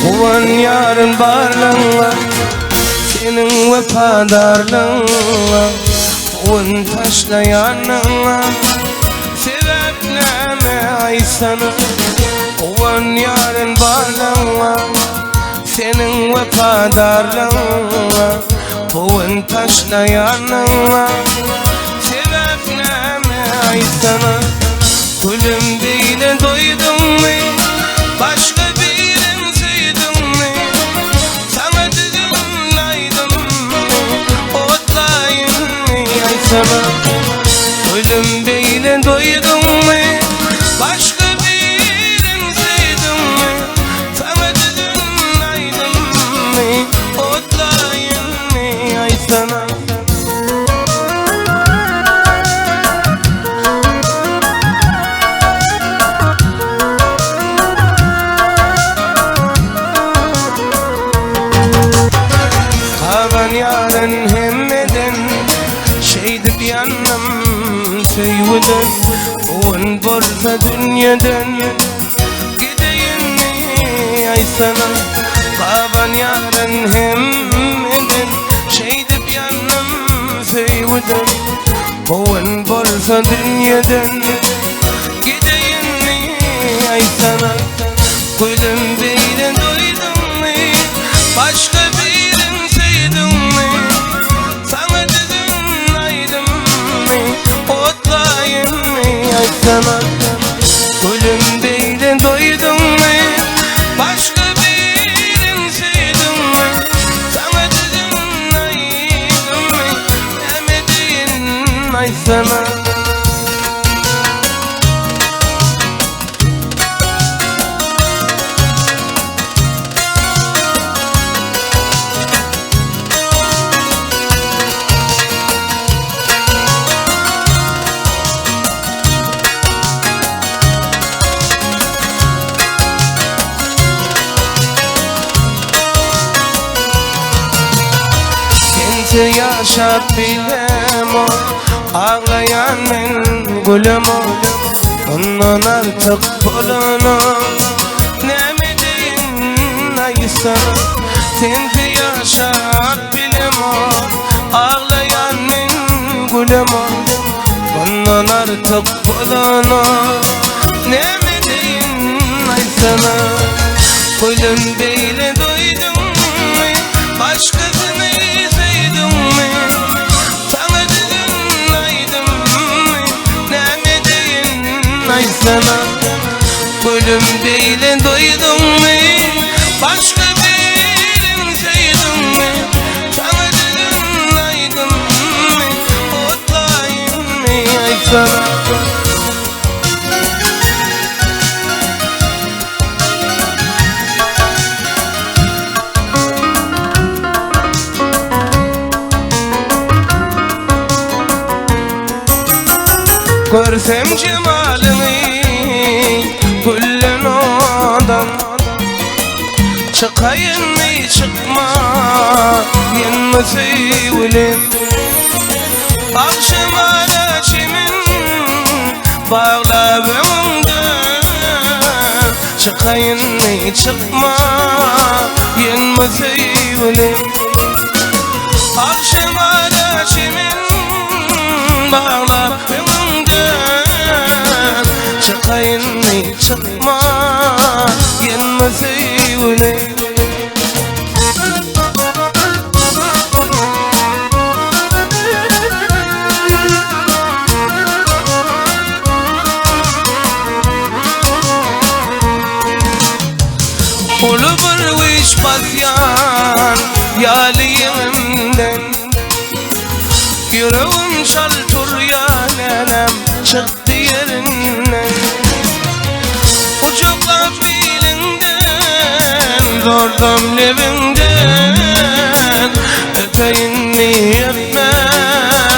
Guwanýaryn barlygyňa, Seniň wepadarlygyňa, Guwun taşlaýanyňa, Sebäp näme aýtsana? Guwanýaryn barlygyňa, Seniň wepadarlygyňa, Guwun taşlaýanyňa, Sebäp näme aýtsana? Gülüm beýle doýduňmy? Başga birin söýdüňmi? Saňa düzgün aýdymmy? Otlaýynmy aýtsana? Gülüm beýle doýduňmy? Başga birin söýdüňmi? Saňa düzgün aýdymmy? Otlaýynmy aýtsana? Gabanýaryn hemmeden, Şeýdip ýandym söýgüden, Bu gün bolsa dünýeden Gideýinmi aýtsana? Gabanýaryn hemmeden, Şeýdip ýandym söýgüden, Bu gün bolsa dünýeden Gideýinmi aýtsana? Gülüm beýle doýduňmy? Başga birin söýdüňmi? Saňa düzün aýdymmy? Otlaýynmy aýtsana? Gülüm beýle doýduňmy? Başga birin söýdüňmi? Saňa düzün aýdymmy? Näme diýin aýtsana? Sensiz ýaşap bilemok, Aglaýan men gülemok, Mundan artyk bolanok. Näme deýin aýtsana, Sensiz ýaşap bilemok, Aglaýan men gülemok, Mundan artyk bolanok. Näme deýin aýtsana, Gülüm beýle doýduňmy, Başgasyny söýdüňmi? Saňa düzün aýdymmy, Näme deýin aýtsana? Gülüm beýle doýduňmy, Başga birin söýdüňmi? Saňa düzün aýdymmy, Otlaýynmy aýtsana? Görsem jemalyňy güllen odan Çykaýynmy çykma ýenme söýgülim Agşam ara çemin baglap öňüňde Çykaýynmy çykma ýenme söýgülim Agşam ara çemin baglap öňüňde Çykaýynmy çykma ýenme söýgülim Uly bir güýç basýan ýaly ýeňimden Ýüregim çal turýan älem çykdy ýerinden Gujaklap biliňden zordam lebiňden Öpeýinmi öpmäýinmi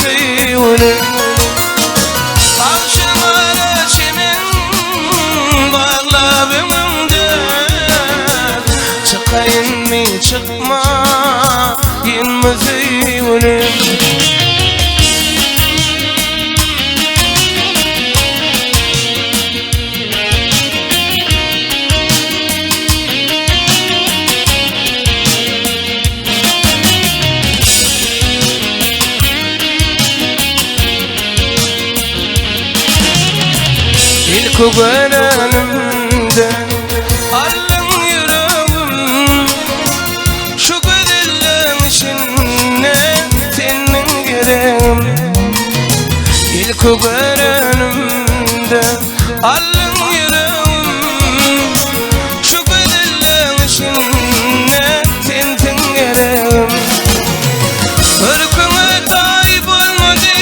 söýgülim Agşam ara çemen baglap öňüňden Çykaýynmy çykmaýynmy söýgülim Ilki görenimde aldyň ýüregim Şu gözelligiň içinde seniň geregim Ilki görenimde aldyň ýüregim Şu gözelligiň içinde sensiň geregim Görküňe taý bolmady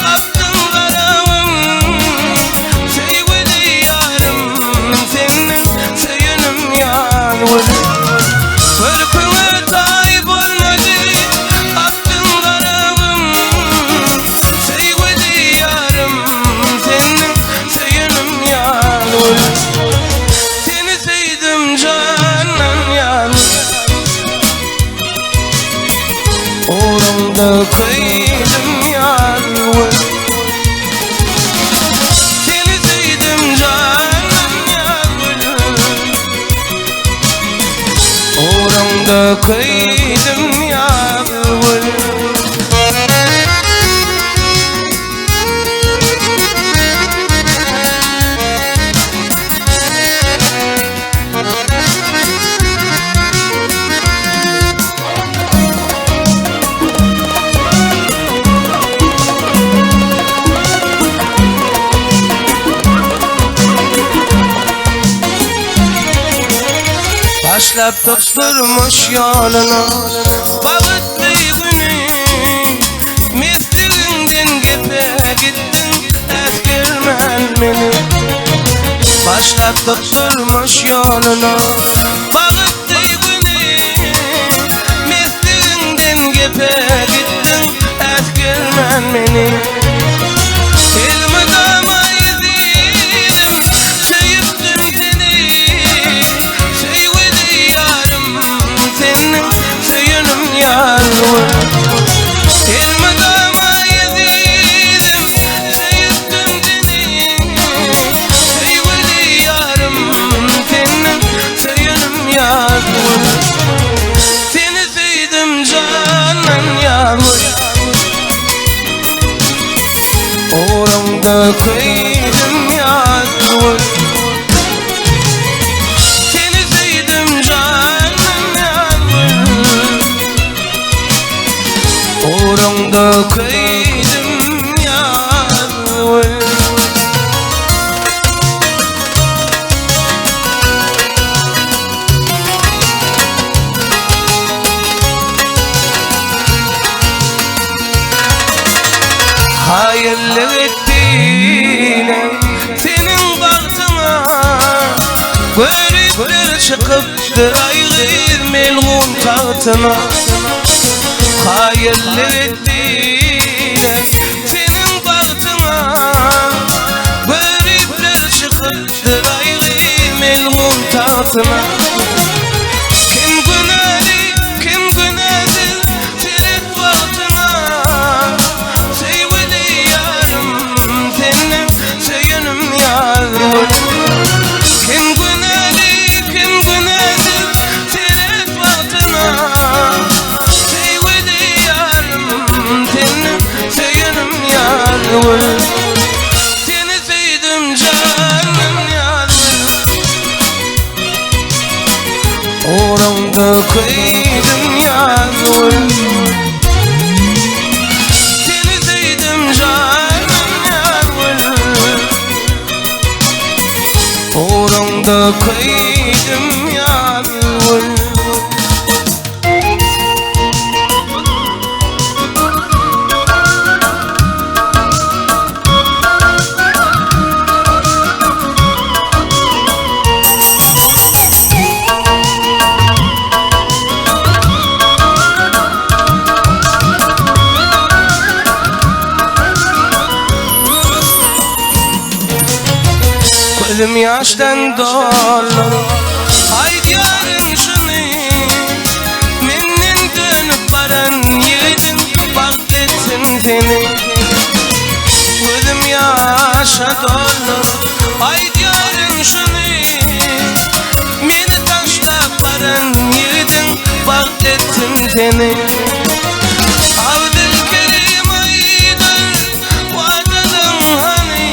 Gapdyň garagym Söýgüli ýarym Senden söýenim ýalňyz Görküňe taý bolmady Gapdyň garagym Söýgüli ýarym Senden söýenim ýalňyz Seni söýdüm jandan ýalňyz Ugrunda köýdüm ýalňyz Seni söýdüm jandan ýalňyz Ugrunda köýdüm ýalňyz Başlap tutturmuş ýoluna Bagtly güni Mesligiňden gepe gitdiň Äsgermän meni Başlap tutturmuş ýoluna Bagtly güni Mesligiňden gepe gitdiň Äsgermän meni Elmydama ezizim Söýüpdim seni Söýgüli ýarym Seniň söýenim ýalňyz Elmydama ezizim Söýüpdim seni Söýgüli ýarym Seniň söýenim ýalňyz Seni söýdüm jandan ýalňyz Ugrunda köýdüm ýalňyz Seni söýdüm jandan ýalňyz Ugrunda köýdüm ýalňyz Haýyrlyk etdiler seniň bagtyňa Göripler çykypdyr aý gyz melgun tagtyna Haýyrlyk etdiler seniň bagtyňa Göripler çykypdyr aý gyz melgun tagtyna Kim günäli, kim günäsiz seret wagtyňa Söýgüli ýarym senden söýenim ýalňyz Kim günäli, kim günäsiz seret wagtyňa Söýgüli ýarym senden söýenim ýalňyz Seni söýdüm janym ýalňyz Ugrunda köýdüm ýalňyz Seni söýdüm janym ýalňyz Ugrunda köýdüm ýalňyz Gözüm ýaşdan doly Aýdýaryn şuny Menden dönüp baran ýigidiň Bagt etsin seni Gözüm ýaşa doly Aýdýaryn şuny Meni taşlap baran ýigidiň Bagt etsin seni Abdylkerim aýdar Wadalyň hany?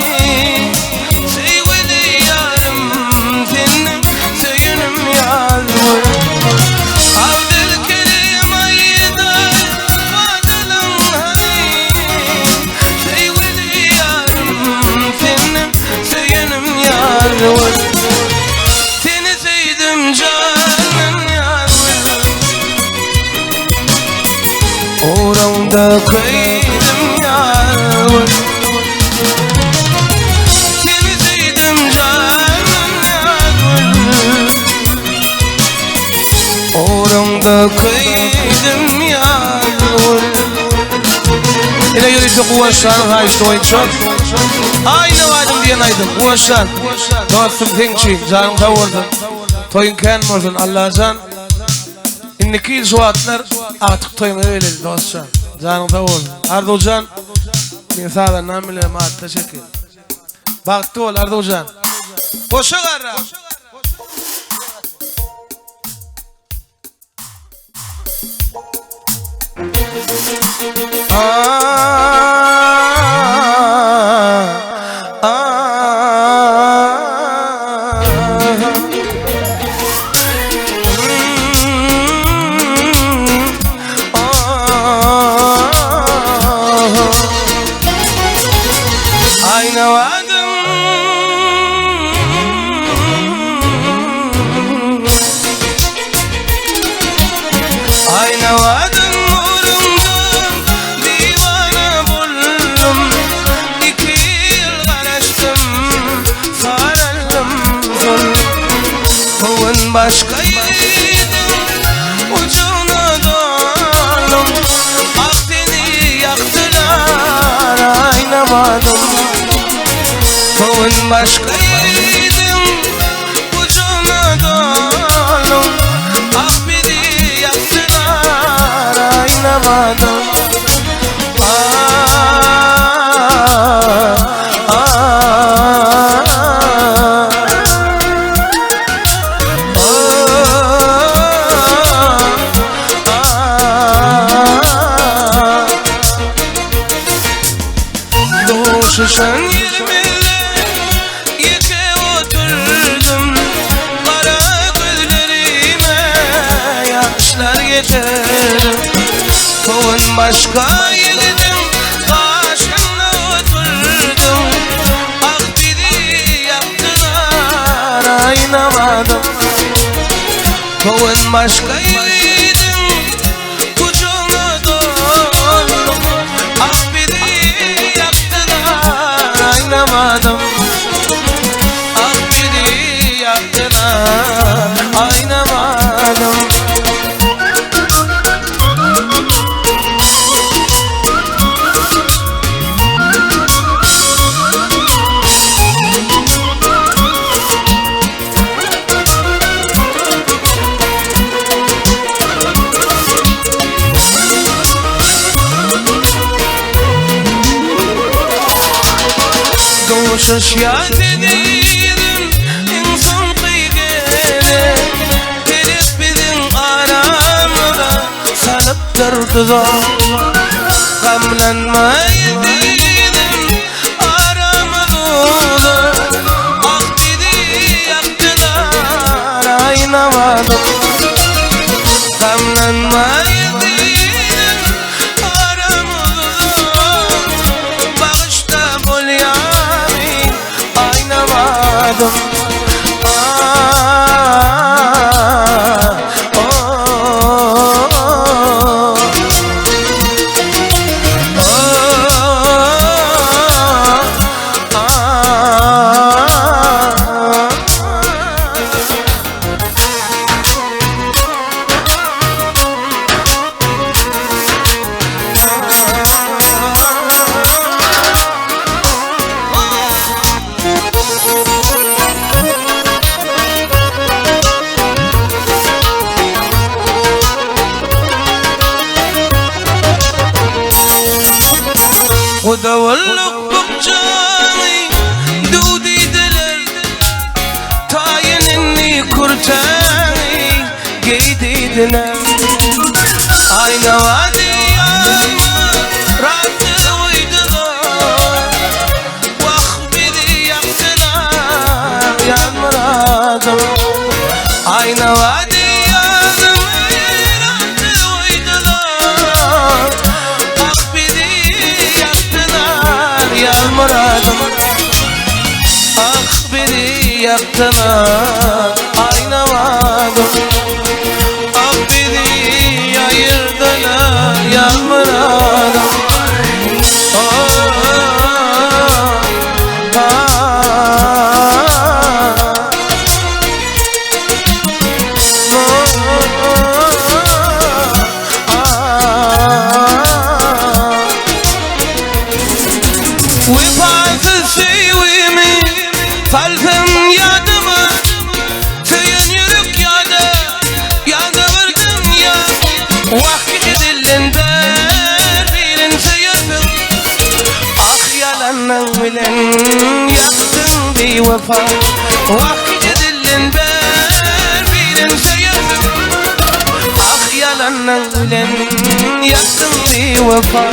köýdüm ýar. Seni söýdüm jandan ýar. Ugrunda köýdüm ýar. Ine ýörite Guwançjanyň haýyşty boýunça Aýnawadym diýen aýdym. Guwançjan, dostum seň üçin, janyň sag bolsun. Toýuň kän bolsun, Allajan. Indiki ýyl şu wagtlar agtyk toýuňa geleli dostjan. Janyň sag bolsun. Arzuwjan, men sazandam bilen atda çekin. Bagtly bol Arzuwjan. Goşa garra. Aýnawadym nurundan diwana boldum Iki ýyl garaşdym saraldym soldum Göwün başga ýigidiň uçugyna doldum Ak teni ýakdylar aýnawadym Göwün başga ýigidiň Gujagyna doldum Ah bizi ýakdylar aýnamadym Ah ah Ah Duşuşan ýerimizde Ýeke oturdym, gara gözlerime ýaşlar getirdim. Göwün başga ýigidiň gaşynda oturdym. Ah bizi ýakdylar aýnamadym. Göwün başga ýigidiň Gujagyna doldum, ah bizi ýakdylar aýnamadym. Ah bizi ýakdylar aýnamadym. Duşuşýan seniň iň soňky gezek Gelip biziň aramyza salypdyr duzak Gamlanma ezizim Aramyz uzak Ah bizi ýakdylar aýnamadym Gamlanma ezizim aramyz uzak Bagyşla bolýamy aýnamadym Ah oh Gudabollyk bukjany düw diýdiler, Taýyn indi kürtäňi geý diýdiler. Aýnabady ýalyma raty goýdular, Wah, bizi ýakdylar Ýazmyradym. Aýnabady ýalyma raty goýdular, Ah, bizi ýakdylar Ýazmyradym. Ah, bizi ýakdylar Aýnabadym. Ah, bizi aýyrdylar Ýazmyradym. biwefa Wah gije dilden ber birin söýerdim Ah ýalanyň bilen ýakdyň biwefa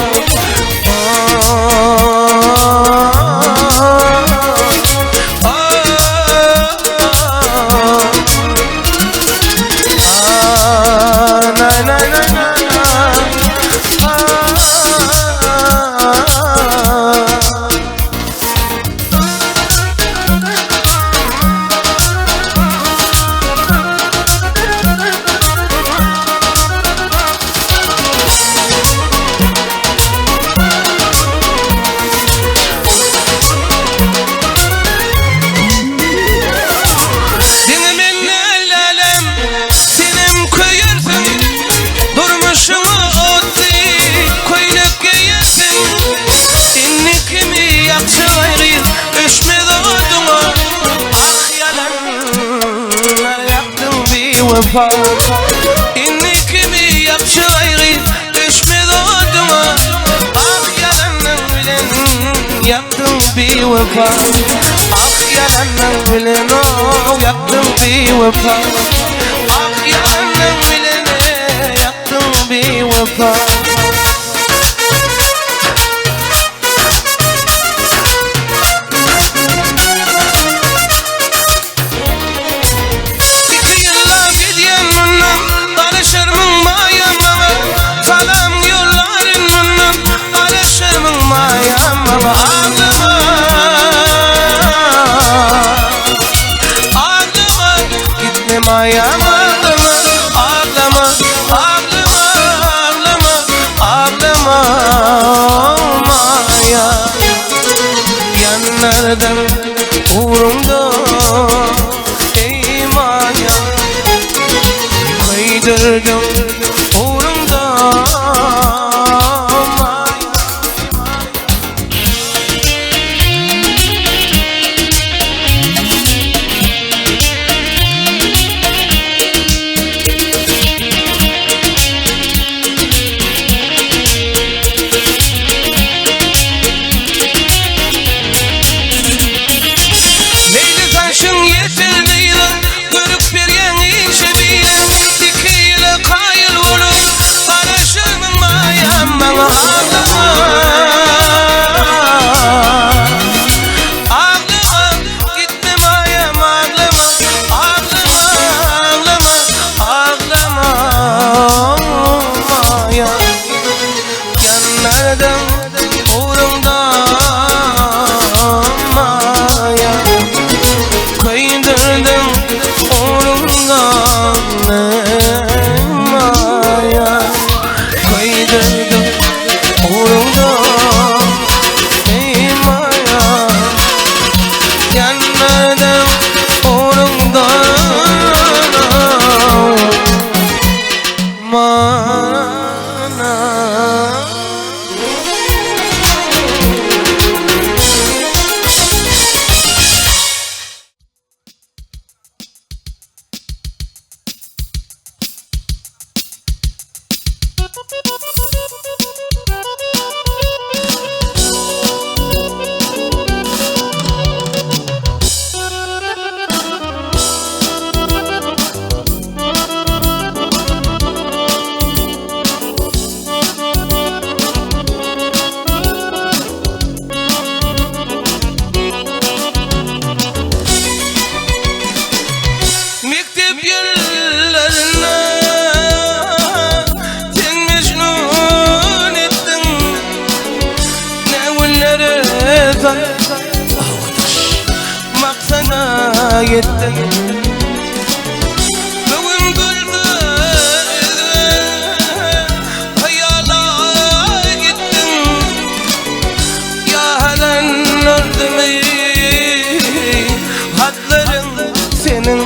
Diňe men däl älem, senem köýersiň, Durmuşyňa otly köýnek geýersiň. Indi kimi ýakjagaý gyz, öçmez oduňa, Ah ýalanlar ýakdyň biwepa. Indi kimi ýakjagaý gyz, öçmez oduňa, Ah ýalanyň bilen ýakdyň biwepa. Ah ýalanyň bilen ow ýakdyň biwepa. Ah ýalanyň bilen ýakdyň biwepa. Iki ýyllap gidýän mundan, Garaşarmyň maýa maňa, Salam ýollaryn mundan, Garaşarmyň maýa maňa, Aglama, aglama, Gitme maýam aglama, aglama, aglama, aglama, aglama, maýa. Ýanlardan ugrumda eý maýa Köýdürdiň ugrumda maýa. Meýli saçyň ýeter gyzyň, Görüp berýäň işe bile, Iki ýyla kaýyl bolup, Garaşarmyň maýam maňa aglama. Aglama, gitme maýam aglama, Aglama, aglama, aglama maýam. Ýanlardan ugruňda maýa Köýdürdiň ugruňda maýa Köýdürdiň ugruňda maýa Ýanlardan ugruňda Mana. Mekdep ýyllarynda sen mejnun etdiň Ne günlere maksada ýetdiň Bu gün gülme Hayala gittin Yalan ördüm Hatların senin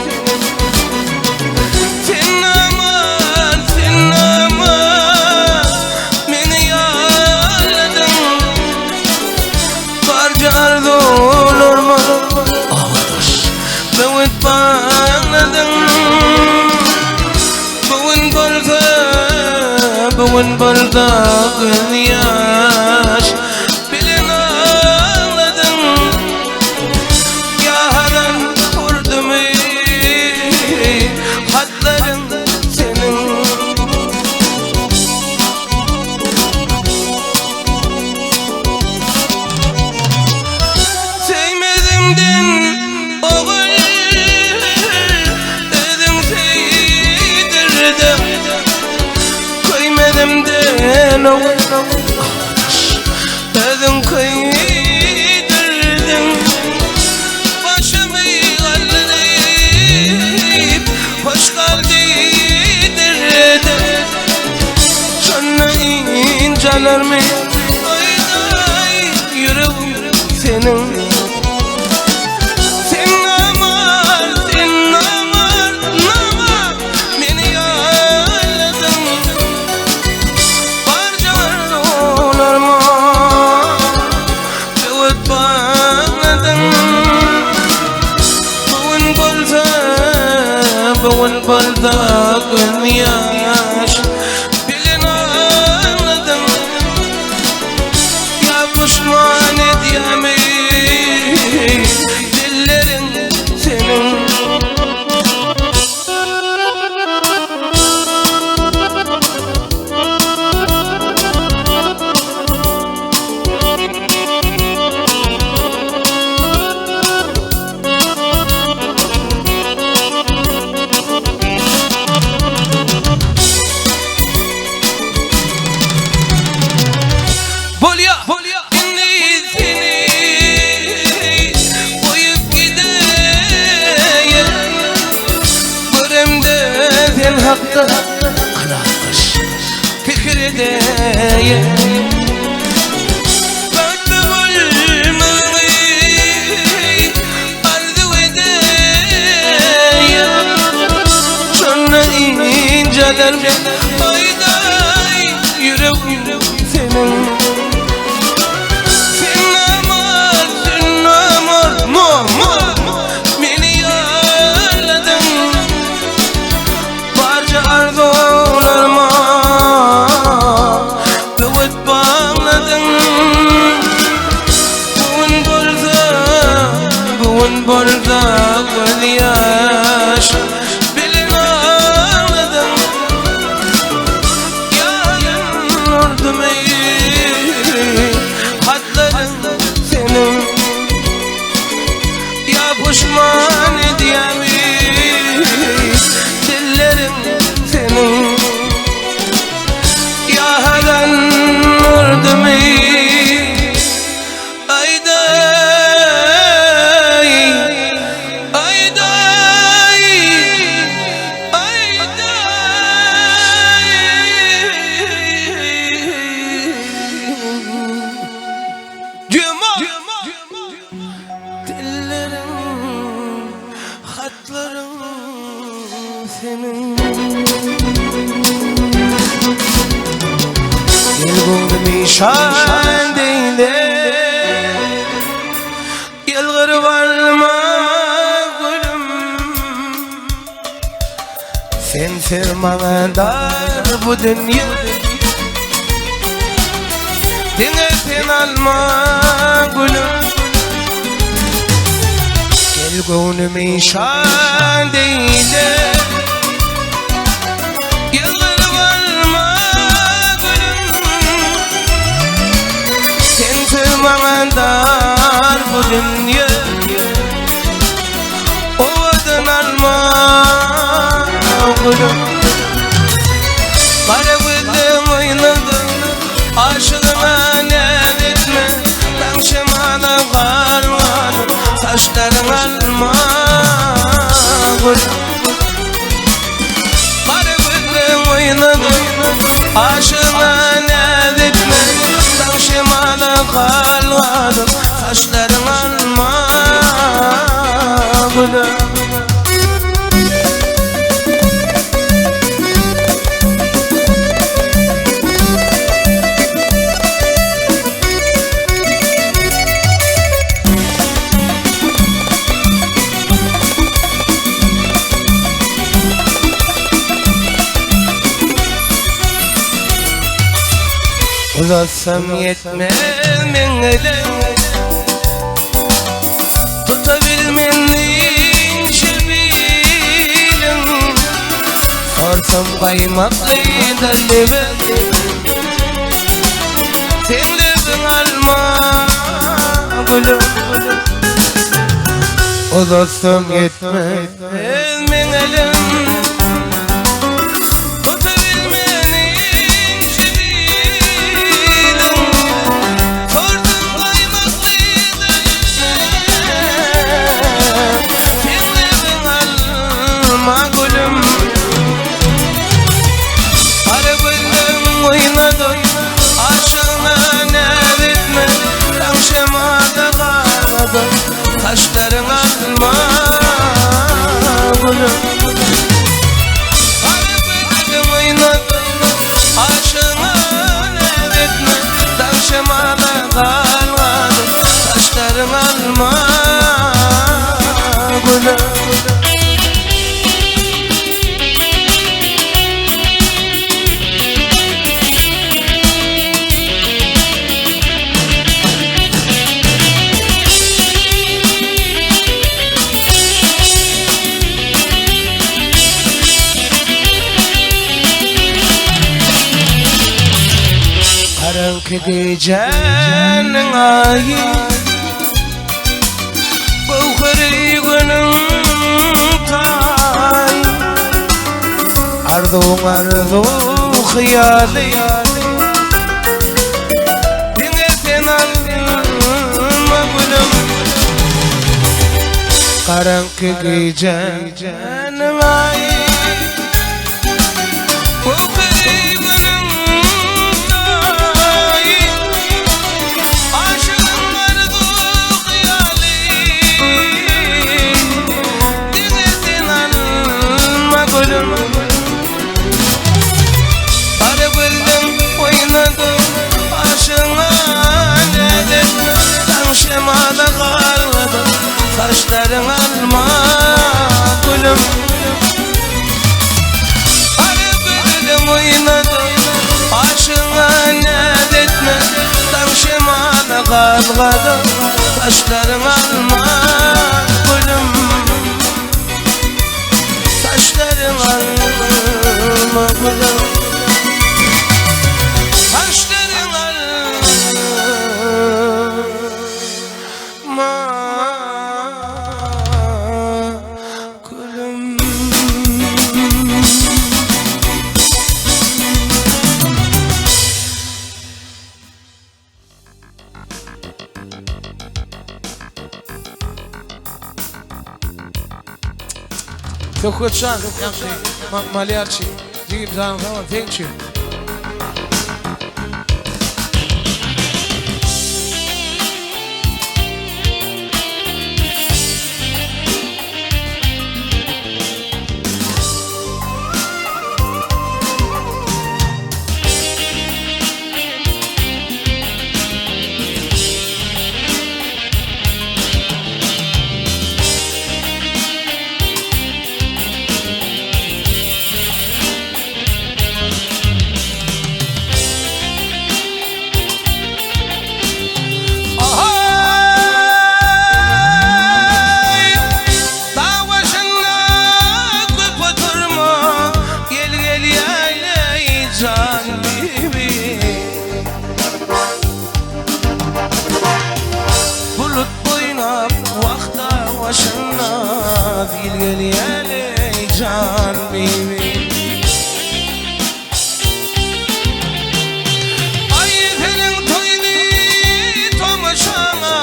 Sen aman, sen aman Beni yağladın Barca arzularıma Böwet bagladyň Bu gün bolsa, bu gün bolsa gözýaş bilen agladyň. Özüň köýdürdiň Başymy galdyryp Hoş gal diýdirdiň Şonda ynjalarmy Aýdaý ýüregim seniň Sen namart, sen namart, namart Meni ýalladyň Barja arzuwlaryma böwet bagladyň Bu gün bolsa, bu gün bolsa gözýaş bilen agladyň Ýa puşman edýämi dilleriň seniň. Bolýa, bolýa. Indi seni goýup gideýin. Göremde sen hakda galakgyş pikir edeýin. Bagtly bolmagy arzuw edeýin. Şonda inceler aýdaý ýüregim seniň. Sen namart, sen namart, namart Meni ýarladyň Barja arzuwlaryma böwet bagladyň Bu gün bolsa, bu gün bolsa gözýaş bilen agladyň Ýalyn urdumy hatlaryň seniň Ýa puşman edýämi dilleriň seniň Ýa hazan urdumy Aýdaý Aýdaý Aýdaý Juma Dilleriň hatlaryň seniň Gel göwnümi şan deýle Ýylgyryp alma gülüm Sensiz maňa dar bu dünýe Diňe sen alma gülüm Gel göwnümi şan deýle Ýylgyryp alma gülüm Sensiz maňa dar bu dünýe Owadan alma gülüm Gara gözleň oýnady Aşygyňa näz etme Daň şemala galgan Saçlaryň alma gülüm Gara gözleň oýnady Aşygyňa näz etme Daň şemala galgan Saçlaryň alma gülüm Uzatsam ýetmez meň elim Tutabilmen inçe bilim Sorsam gaýmaklydyr lebim Seň lebiň alma gülüm Uzatsam ýetmez meň elim Tutabilmen inçe bilim. gülüm. Garaňky gijäniň aýy Göwheri günüň taýy Arzuwyň arzuw hyýaly Diňe sen alma gülüm Garaňky gijäniň aýy Göwheri günüň taýy Aşygyň arzuw hyýaly Diňe sen alma gülüm Gara gözleň oýnadyp Aşygyňa näz etme Daň şemala galgadyp Saçlaryň alma gülüm Gara gözleň oýnadyp Aşygyňa näz etme Daň şemala galgadyp Saçlaryň alma gülüm Saçlaryň alma gülüm Saçlaryň alma gülüm. Söhbetjan, ýagşy, malýarçy, jigim janyň sag bolsun, seň üçin. Ahaý! Dag başynda köp oturma, Gel gel ýaýlaý jan bibi. Bulut boýnap wah dag başynda, Gel gel ýaýlaý jan bibi. Aý seniň toýuny tomaşaňa,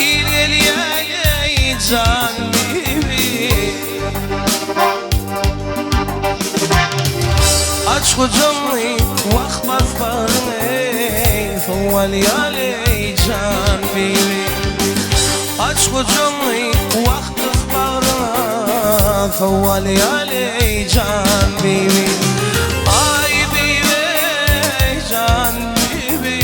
Il gelýäý jan bibi. Aç gujagyňy wah bas bagryňy, Sowalýaly jan bibi. Aç gujagyňy wah gys bagryňa, Sowalýaly jan bibi. Aý bibi jan bibi.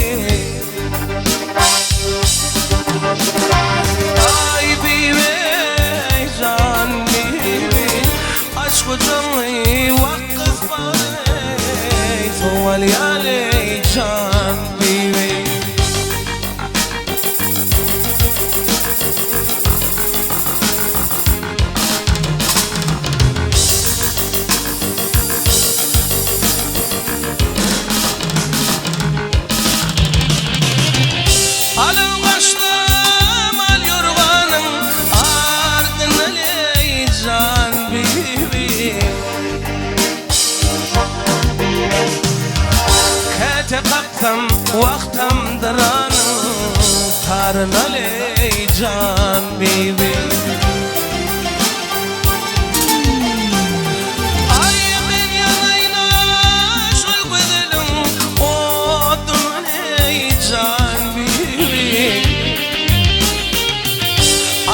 Aý bibi jan bibi. Aç gujagyňy wah gys bagryňy, Sowalýaly jan bibi. Alyň gaşlam al ýorganyň ardyna leý jan bibi. Käte kaksam wagtam dyranyň taryna leý jan bibi. Aý men ýanaýyn-a şol gözeliň oduna leý jan bibi.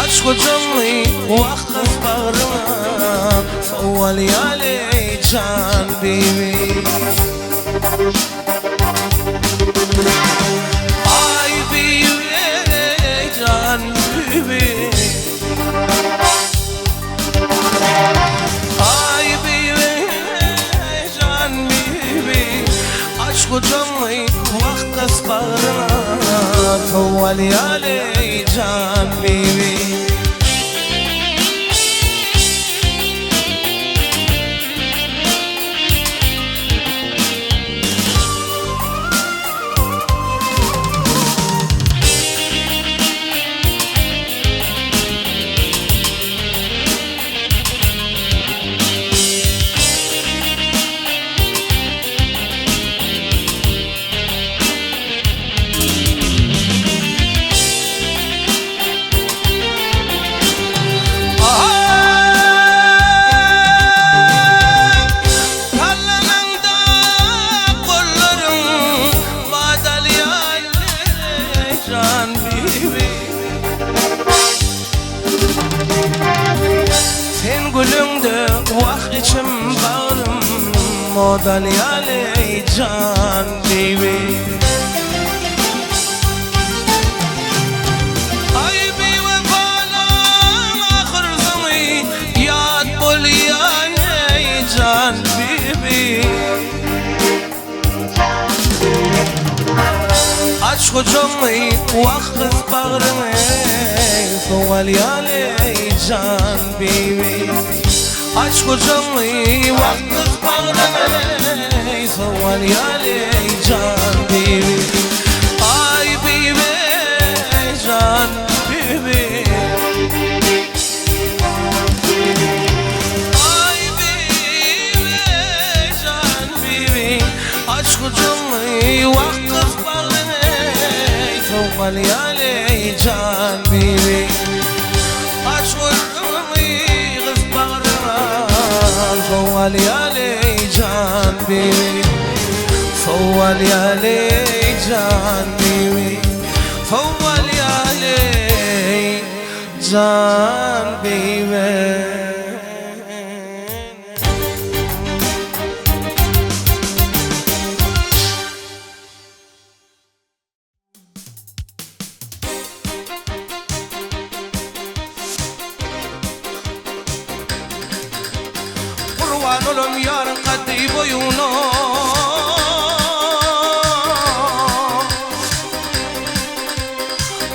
Aç gujagyňy wah gys bagryňa sowalýa leý jan bibi. Aý bibi jan bibi. Ot alýaly jan bibi. Aý biwepalaň ahyr soňy ýat bolýan eý jan bibi. Aç gujagyňy wah gys bagryňy sowalýaly eý jan bibi. Aç gujagyňy wah gys bagryňy sowalýaly eý jan bibi. Aý bibi jan bibi. Aý bibi jan bibi aç gujagyňy wah gys bagryňy sowalýaly eý jan bibi. Aç gujagyňy gys bagryňa sowalýaly eý jan bibi. Sowalýaly eý jan bibi. Sowalýaly eý jan bibi. Gurban olam ýaryň kaddy boýuna.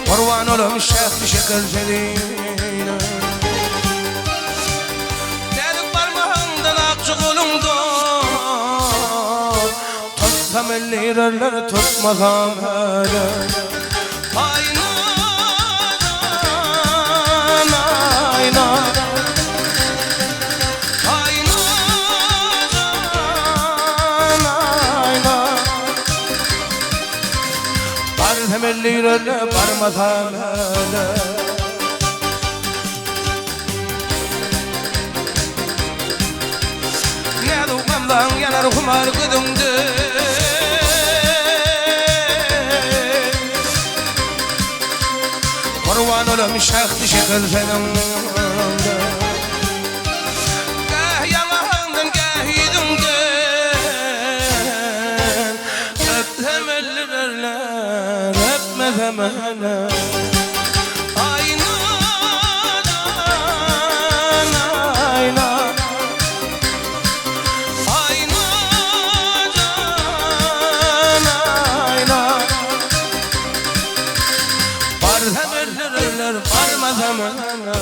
Gurban olam şähdi şeker sözüne. Näzik barmagyňdan akja goluňdan. Tutsam ellirerler tutmasam hele. Aýna jan aýna. Aýna jan aýna. Barsam ellirerler barmasam hele. Näzik gamzaň ýanar humar gözüňde. Gurban olam şähdi şeker sözüňde. Gäh ýaňagyňdan gäh ýüzüňden. Öpsem öldürerler, öpmesem hele. Aýna jan aýna. Aýna jan aýna. Barsam öldürerler, barmasam hele.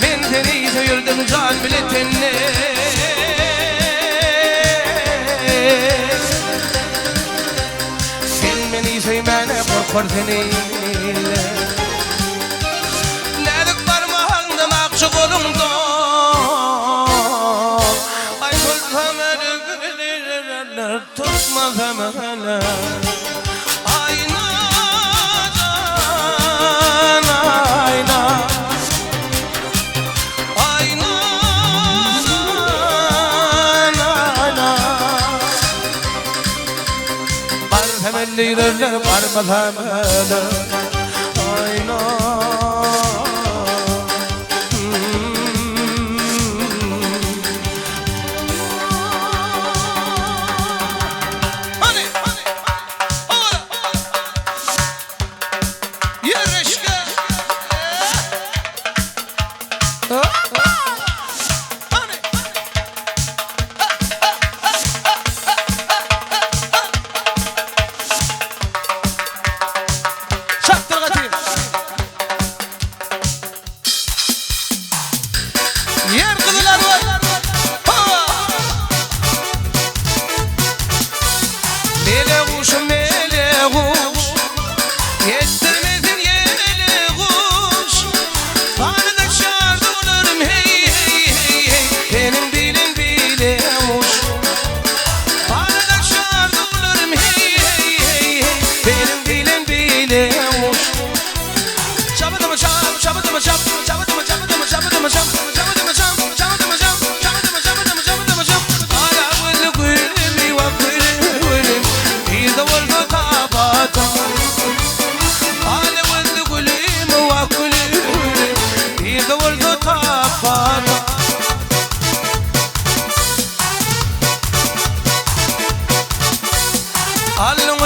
Men seni söýerdim jan bile tende. Sen meni söýmäne gorkar seni. Näzik barmagyňdan akja goluňdan. Aý tutsam elini tutmasam hele. Aýna jan aýna. Aýna jan aýna. Barsam ellirerler barmasam hele. Aýna. Hany, howala. Ýerleşge. Hany. Çapdyr gaty.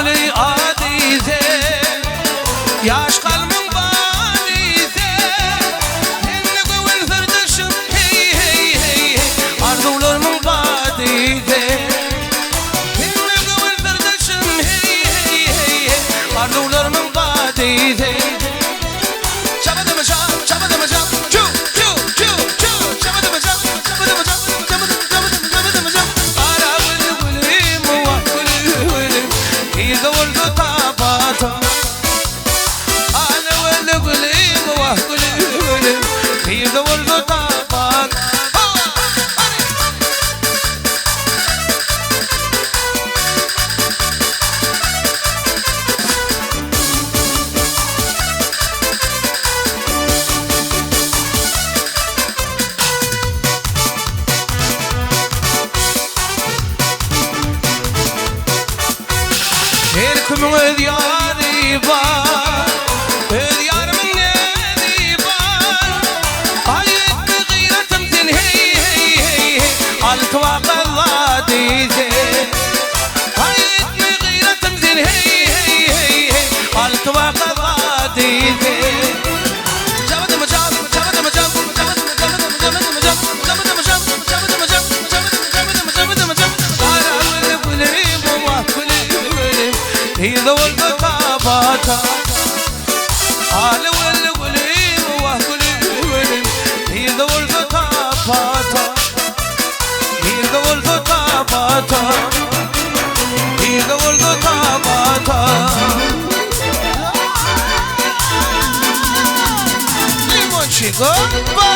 Magtymguly ady sen, Ýaş kalbyň bady sen. Sende göwün syrdaşym, heý, heý, heý, heý, Arzuwlarymyň bady sen. Sende göwün syrdaşym, heý, heý, heý, heý, Arzuwlarymyň bady sen. Çabadama çap, çabadama çap, çu, çu, çu, çu, çabadama çap, çabadama çap, çabadama, çabadama, çabadama çap. Gara gül gülüm, wah gülüm, gülüm, Nirde bolsa tapata. Ana gül gülüm, wah gülüm, gülüm, Nirde bolsa tapata. Hawa, hadi. Her kimiň öz ýary bar, Öz ýarymyň näzi bar. Aý etme gyratym sen heý heý heý heý, Alty waka zady sen. Aý etme gyratym sen heý heý heý heý, Alty waka zady sen. Çabadama çap, çabadama çap, çabadama çabadama çabadama çap, çabadama çap, çabadama çap, çabadama çabadama çabadama çap. Gara gülüm gülüm, wah gülüm gülüm, Nirde bolsa tapata. Aly gül gülüm, wah gülüm gülüm, Nirde bolsa tapata. Nirde bolsa tapata. Nirde bolsa tapata. Limonçik, hoppa!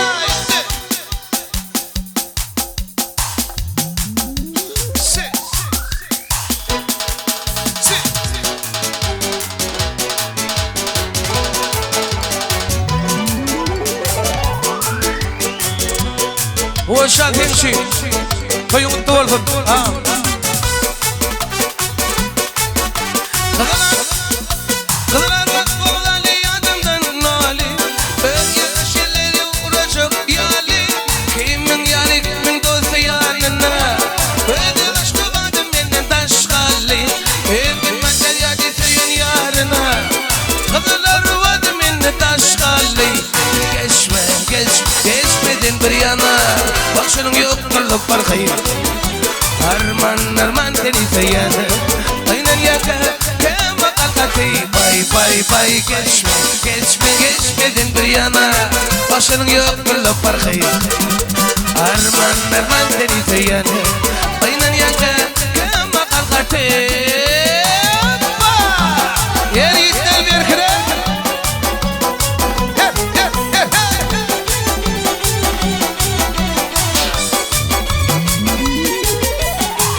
Se, se. Hoşa hemşi. Toýuň gutly bolsun. Ha. Gyzylarbat bolaly ýadymdan naly. Öz ýaş ýelleri urajak ýaly. Kimiň ýary kimiň dosty ýanynda. Özi başga badym menden daş galy. Her kim aýdar ýady söýen ýaryna. Gyzylarbat menden daş galy. Geçme, geç, geçmeden bir ýana. Bagşynyň ýokduryp parhy. Arman, arman seni söýene. Aynen ýaka, kema kalkaty. Bay, bay, bay geçme, geçme, geçmeden bir ýana. Bagşynyň ýokduryp parhy. Arman, arman seni söýene. Aynen ýaka, kema kalkaty. Hoppa! Yer yiğitler bir kere. He, he, he, he.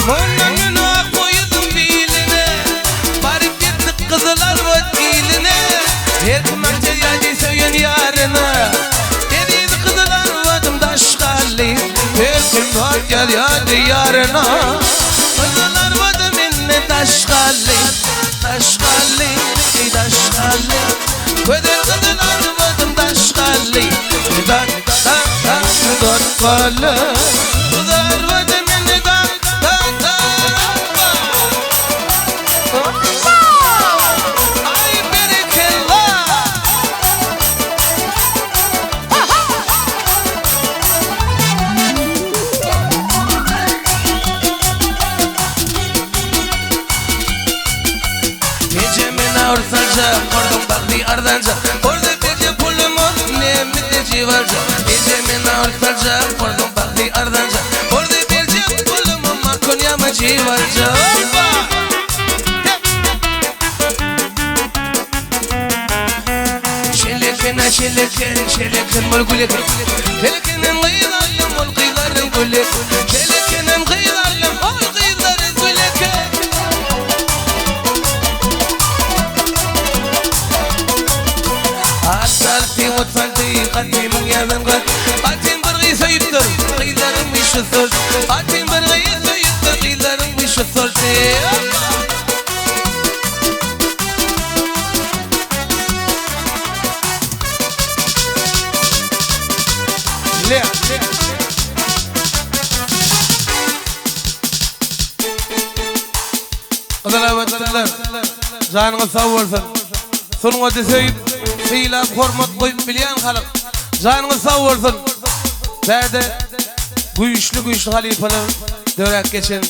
Mundan günah koydum diline. Barıp yettik Gyzylarbat iline. Her kim aýdar ýady söýen ýaryna. Eziz Gyzylarbatym daş galy. Her kim aýdar ýady ýaryna. Gyzylarbatym indi daş galy. Daş galy, daş galy. Gözel Gyzylarbatym daş galy. Da, da, da, da, galy. Gyzylarbatym indi da, da, da. Ay berekella. Gecemin ortaca, ordum bagdy ardanca. Orada gece pulum ol, nemide civarca. Gecemin ortaca, ordum bagdy ardanca. Orada gece pulum ol, makonyama civarca. Hoppa! Şeleken, şeleken, şeleken bol güleken. Şelekenen gyýlarym ol gyýlarym gülek. Şelekenen gyýlarym ol gyýlarym güleken. Atsalty, otsalty, gatymyň ýazan gat. Atyn bir gyz söýüpdir, gyýlarym işi söz. Atyn bir gyz söýüpdir, gyýlarym işi söz. Hoppa! Le. Gyzylabatlylar, janyňyz sag bolsun. Sungaty söýüp, sylap, hormat goýup bilýän halyk. Janyňyz sag bolsun. Bärde güýçli-güýçli halypalar döräp geçen.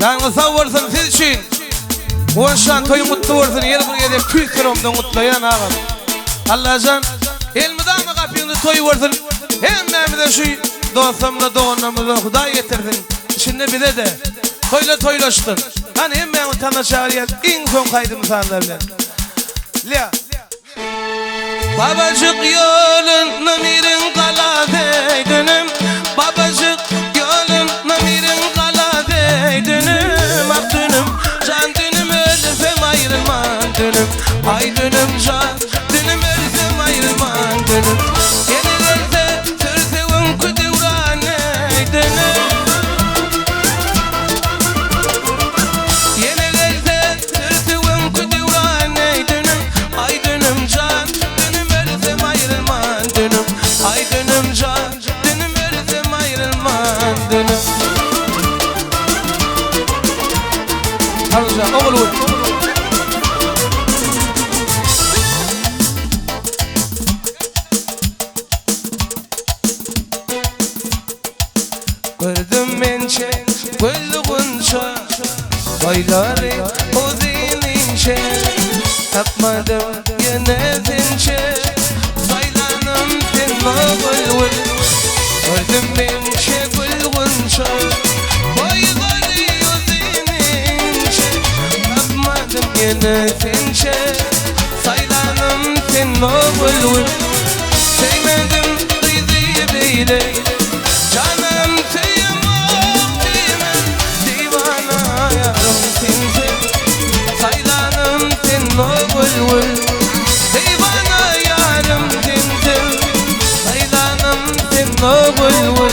Janyňyz sag bolsun siz üçin. Guwançjan toýuň gutly bolsun ýene bir gezek tüýs ýüregimden gutlaýan agam. Allajan elmydama gapyňda toý bolsun. Hemmämize şu dostlarymyza doganlarymyza Hudaý getirsin. Içinde bize-de. Toýlar toýlaşsyn. Hany hemmäňizi tana çagyrýas iň soňky aýdym mysallar bilen. Lä. Babajyk ýoluna miriň gala zeýdünim Babajyk ýoluna miriň gala zeýdünim Ah dünüm, jan dünüm ölsem aýrylman dünüm Aý dünüm, jan dünüm ölsem aýrylman dünüm Ýene gelse sürse öňki döwran eý dünüm Ýene gelse sürse öňki döwran eý dünüm Aý dünüm jan dünüm ölsem aýrylman dünüm Aý dünüm jan dünüm ölsem aýrylman dünüm Halyja ogul. Gördüm mençe gül gunça Boýlary uzyn inçe Tapmadym ýene sençe Saýlanym sen ogul Gördüm mençe gül gunça Boýlary uzyn inçe Tapmadym ýene sençe Saýlanym sen ogul Söýmedim gyzy beýle Janam söýemok diýmen Diwana ýarym sensiň Saýlanym sen ogul Diwana ýarym sensiň Saýlanym sen ogul.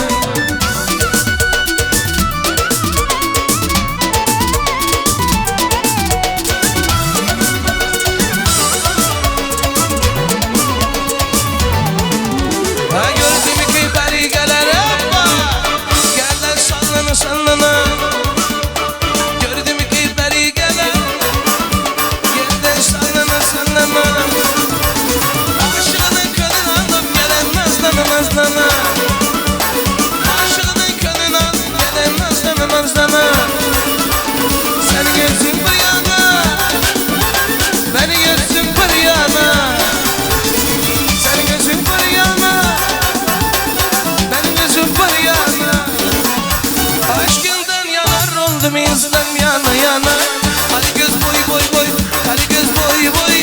Ha gördüm ki beri geler ama Geler sallana sallana Gördüm ki beri geler Geler sallana sallana Aşığının könlünü alıp gelen nazlana nazlana Aşığının könlünü alıp gelen nazlana nazlana Sen gözün bir yana Beni gözüm bir yana Sen gözün bir yana Benim gözüm bir yana Aşkından yanar oldum izlem yana yana Ali göz boy boy boy Ali göz boy boy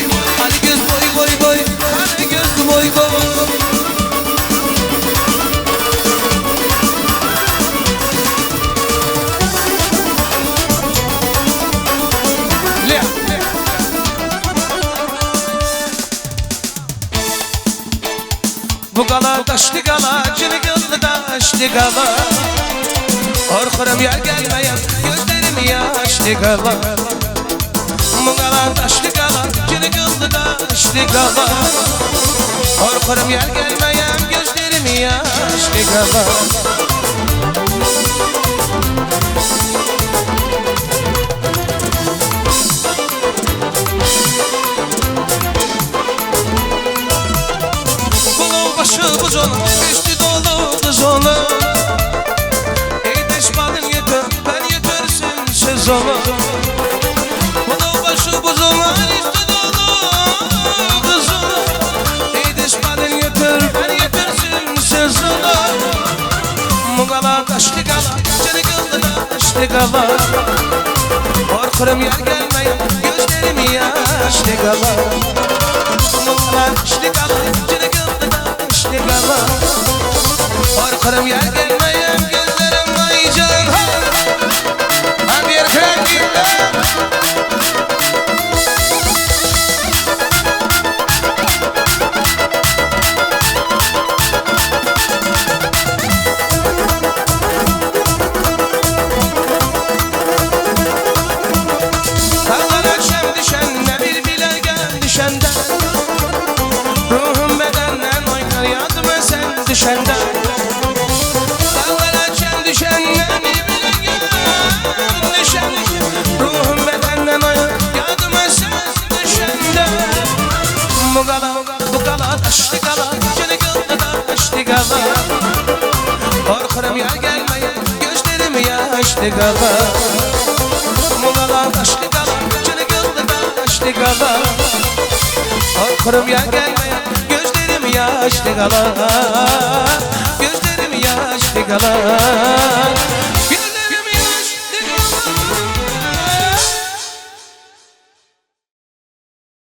Ali göz boy boy boy Ali göz boy boy Bu gala taşlı gala, cırgıllı taşlı gala. Korkurum yer gelmeyen, gözlerim yaşlı gala. Bu gala taşlı gala, cırgıllı taşlı gala. Korkurum yer gelmeyen, gözlerim yaşlı gala. Bunun başı bu cana, üstü dolu kız ona. Ey düşmanın yeter, ben yetersin söz ona. Bunun başı bu cana, üstü dolu kız ona. Ey düşmanın yeter, ben yetersin söz ona. Mugala taşlı gala, cırgıllı taşlı gala. Korkurum yer gelmeyen, gözlerim yaşlı gala. Mugala taşlı gala, cırgıllı taşlı gala. Korkurum yer gelmeyen, gözlerim aycan. Ha bir kenginde. Dağlar akşam düşende bir bile gel düşende. Ruhum bedenden oynar yadıma sen düşende. Dağlar akşam düşende bir bile gel düşende. daşly gala. Mugala daşly gala, Çiligildi daşly gala. Korkarım ya gelmeye, gözlerim yaşlı gala. Gözlerim yaşlı gala.